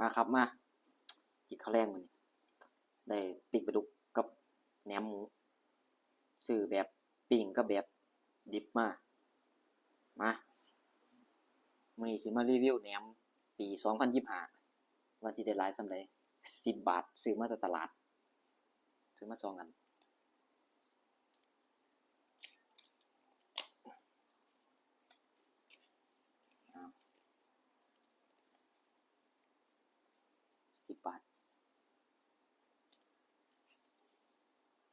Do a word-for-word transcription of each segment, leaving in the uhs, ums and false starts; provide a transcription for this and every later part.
มาครับ มากินข้าวแลงมื้อนี้ ได้ปิ้งปลาดุกกับแหนมหมู ซื้อแบบปิ้งกับแบบดิบมา มา มื้อนี้สิมารีวิวแหนมปีสองพันยี่สิบห้า ว่าสิได้หลายส่ำใด สิบบาท ซื้อมาแต่ตลาด ซื้อมาสองอัน อ้าว สิบบาท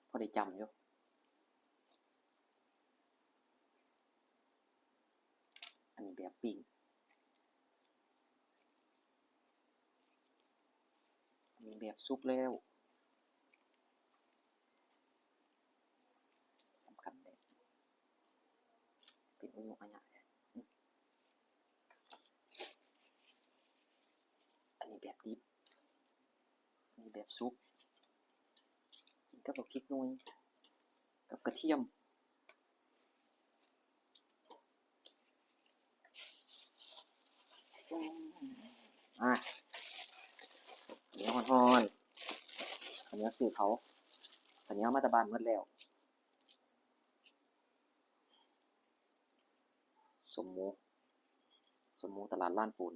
พอได้จ้ำอยู่ อันนี้แบบปิ้ง อันนี้แบบสุกแล้ว สำคัญเด้ เป็นอุยุอะยะ อันนี้แบบดิบ อันนี้แบบสุก กินกับบักพริกหน่อย กับกระเทียม อ่ะ ข้าวเหนียวฮ้อนๆ ข้าวเหนียวซื้อเขา ข้าวเหนียวมาแต่บ้านหมดแล้ว ส้มหมู ส้มหมูตลาดลานปูน